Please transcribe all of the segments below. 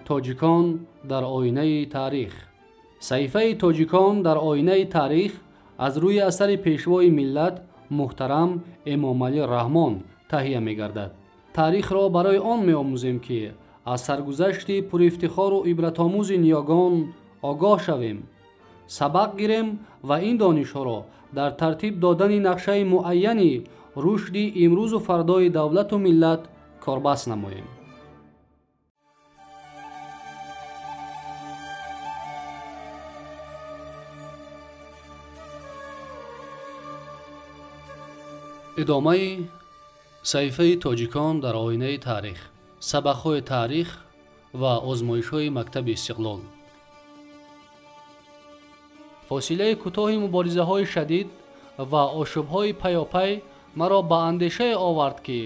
Тоҷикон дар оинаи таърих. Саҳифаи Тоҷикон дар оинаи таърих аз рӯи асари Пешвои миллат муҳтарам Эмомалӣ Раҳмон таҳия мегардад. Таърихро барои он меомӯзем, ки аз саргузашти пурифтихору ибратомӯзи ниёгон огоҳ шавем, сабақ гирем ва ин донишҳоро дар тартиб додани нақшаи муайяни рушди имрӯзу фардои давлату миллат корбаст намоем. Идомаи саҳифаи Тоҷикон дар оинаи таърих, сабақҳои таърих ва озмоишҳои мактаби Истиқлол. Фосилаи кӯтоҳи муборизаҳои шадид ва ошӯбҳои паёпай маро ба андешае овард, ки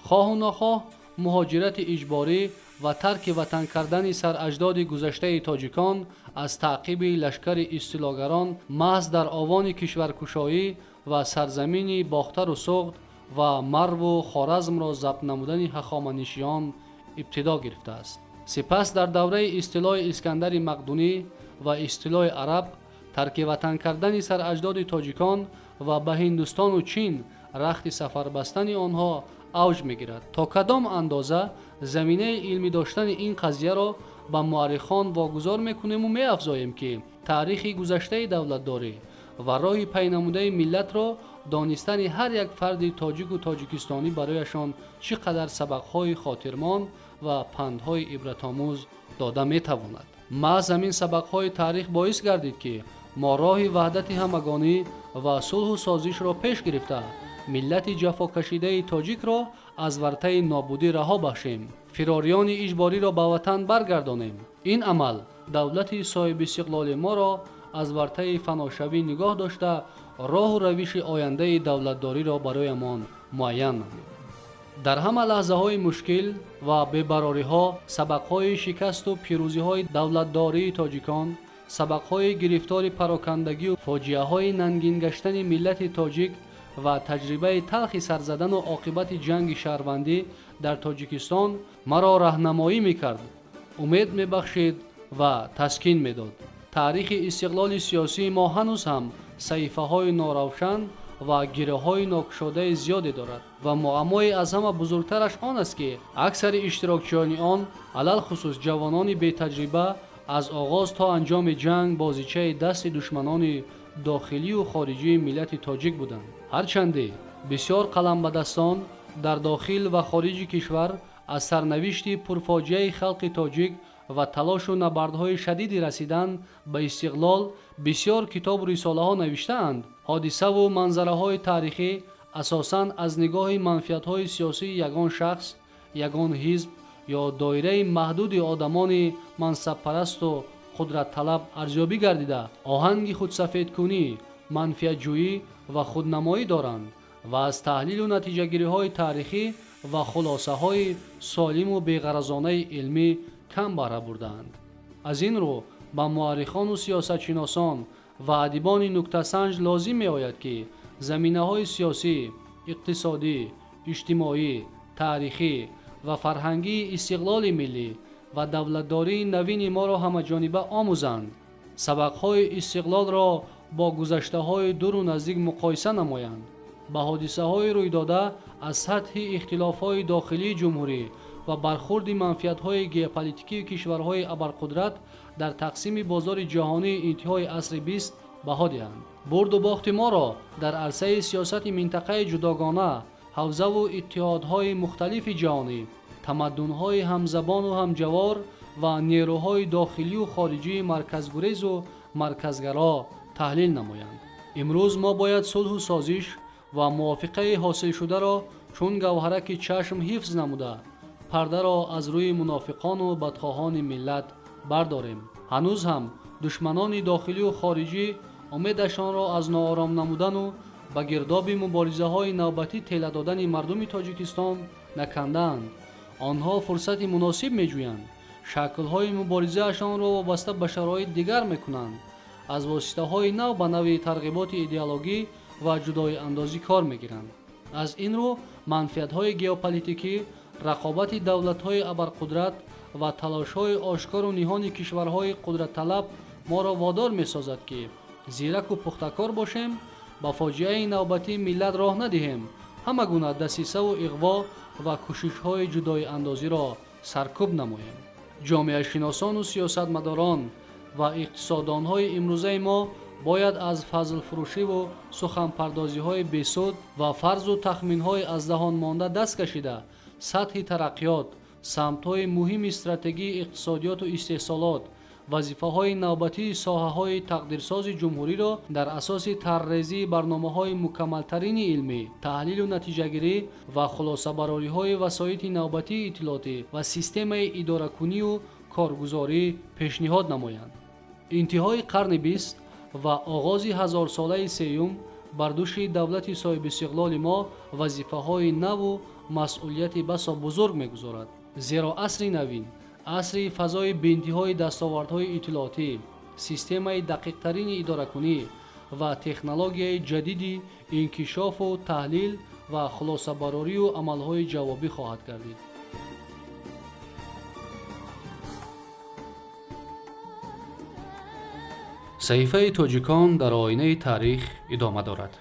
хоҳу нохоҳ муҳоҷирати иҷборӣ ва тарки ватан кардани сараҷдоди гузаштаи тоҷикон аз таъқиби лашкари истилогарон маҳз дар овони кишваркушоӣ ва сарзамини Бохтару Суғд ва Марву Хоразмро забт намудани ҳахоманишиён ибтидо гирифтааст. Сипас дар давраи истилои Искандари Мақдунӣ ва истилои араб тарки ватан кардани сараҷдоди тоҷикон ва ба Ҳиндустону Чин рахти сафарбастани онҳо авҷ мегирад. То кадом андоза заминаи илмӣ доштани ин қазияро ба муаррихон вогузор мекунему меафзоем, ки таърихи гузаштаи давлатдорӣ ва роҳи пайнамудаи миллатро донистани ҳар як фарди тоҷику тоҷикистонӣ барояшон чӣ қадар сабақҳои хотирмон ва пандҳои ибратомӯз дода метавонад. Маҳз ҳамин сабақҳои таърих боис гардид, ки мо роҳи ваҳдати ҳамагонӣ ва сулҳу созишро пеш гирифта, миллати ҷафокашидаи тоҷикро аз вартаи нобудӣ раҳо бахшем, фирориёни иҷбориро ба ватан баргардонем. Ин амал давлати соҳибистиқлоли моро аз вартаи фаношавӣ нигоҳ дошта, роҳу равиши ояндаи давлатдориро бароямон муайян намуд. Дар ҳама лаҳзаҳои мушкил ва бебарориҳо сабақҳои шикасту пирӯзиҳои давлатдории тоҷикон, сабақҳои гирифтори парокандагию фоҷиаҳои нангингаштани миллати тоҷик ва таҷрибаи талхи сарзадану оқибати ҷанги шаҳрвандӣ дар Тоҷикистон маро раҳнамоӣ мекард, умед мебахшид ва таскин медод. Таърихи истиқлоли сиёсии мо ҳанӯз ҳам саҳифаҳои норавшан ва гираҳои нокушодаи зиёде дорад ва муаммои аз ҳама бузургтараш он аст, ки аксари иштирокчиёни он, алалхусус ҷавонони бетаҷриба, аз оғоз то анҷоми ҷанг бозичаи дасти душманони дохилию хориҷии миллати тоҷик буданд. Ҳарчанде бисёр қаламбадастон дар дохил ва хориҷи кишвар аз сарнавишти пурфоҷиаи халқи тоҷик ва талошу набардҳои шадиди расидан ба истиқлол бисёр китобу рисолаҳо навиштаанд, ҳодисаву манзараҳои таърихӣ асосан аз нигоҳи манфиатҳои сиёсии ягон шахс, ягон ҳизб ё доираи маҳдуди одамони мансабпарасту қудратталаб арзёбӣ гардида, оҳанги худсафедкунӣ, манфиатҷӯӣ ва худнамоӣ доранд ва аз таҳлилу натиҷагириҳои таърихӣ ва хулосаҳои солиму беғаразонаи илмӣ кам баҳра бурдаанд. Аз ин рӯ ба муаррихону сиёсатшиносон ва адибони нуктасанҷ лозим меояд, ки заминаҳои сиёсӣ, иқтисодӣ, иҷтимоӣ, таърихӣ ва фарҳангии истиқлоли миллӣ ва давлатдории навини моро ҳамаҷониба омӯзанд, сабақҳои истиқлолро бо гузаштаҳои дуру наздик муқоиса намоянд, ба ҳодисаҳои рӯйдода аз сатҳи ихтилофҳои дохилии ҷумҳурӣ ва бархурди манфиатҳои геополитикии кишварҳои абарқудрат дар тақсими бозори ҷаҳонии интиҳои асри бист баҳо диҳанд, бурду бохти моро дар арсаи сиёсати минтақаи ҷудогона, ҳавзаву иттиҳодҳои мухталифи ҷаҳонӣ, тамаддунҳои ҳамзабону ҳамҷавор ва нерӯҳои дохилию хориҷии марказгурезу марказгаро таҳлил намоянд. Имрӯз мо бояд сулҳу созиш ва мувофиқаи ҳосилшударо чун гавҳараки чашм ҳифз намуда, пардаро аз рӯи мунофиқону бадхоҳони миллат бардорем. Ҳанӯз ҳам душманони дохилию хориҷӣ умедашонро аз ноором намудану ба гирдоби муборизаҳои навбатӣ тела додани мардуми Тоҷикистон накандаанд. Онҳо фурсати муносиб меҷӯянд, шаклҳои муборизаашонро вобаста ба шароит дигар мекунанд, аз воситаҳои нав ба нави тарғиботи идеологӣ ва ҷудоиандозӣ кор мегиранд. Аз ин рӯ манфиатҳои геополитикӣ, рақобати давлатҳои абарқудрат ва талошҳои ошкору ниҳони кишварҳои қудратталаб моро водор месозад, ки зираку пухтакор бошем, ба фоҷиаи навбатии миллат роҳ надиҳем, ҳама гуна дасисаву иғво ва кӯшишҳои ҷудоиандозиро саркӯб намоем. Ҷомеашиносону сиёсатмадорон ва иқтисоддонҳои имрӯзаи мо бояд аз фазлфурӯшиву суханпардозиҳои бесуд ва фарзу тахминҳои аз даҳон монда даст кашида, сатҳи тараққиёт, самтҳои муҳими стратегии иқтисодиёту истеҳсолот, вазифаҳои навбатии соҳаҳои тақдирсози ҷумҳуриро дар асоси тарҳрезии барномаҳои мукаммалтарини илмӣ, таҳлилу натиҷагирӣ ва хулосабарориҳои васоити навбатии иттилоотӣ ва системаи идоракунию коргузорӣ пешниҳод намоянд. Интиҳои қарни бист ва оғози ҳазорсолаи сеюм бар дӯши давлати соҳибистиқлоли мо вазифаҳои наву масъулияти басо бузург мегузорад, зеро асри навин асри фазои беинтиҳои дастовардҳои иттилоотӣ, системаи дақиқтарини идоракунӣ ва технологияи ҷадиди инкишофу таҳлил ва хулосабарорию амалҳои ҷавобӣ хоҳад гардид. Саҳифаи тоҷикон дар оинаи таърих идома дорад.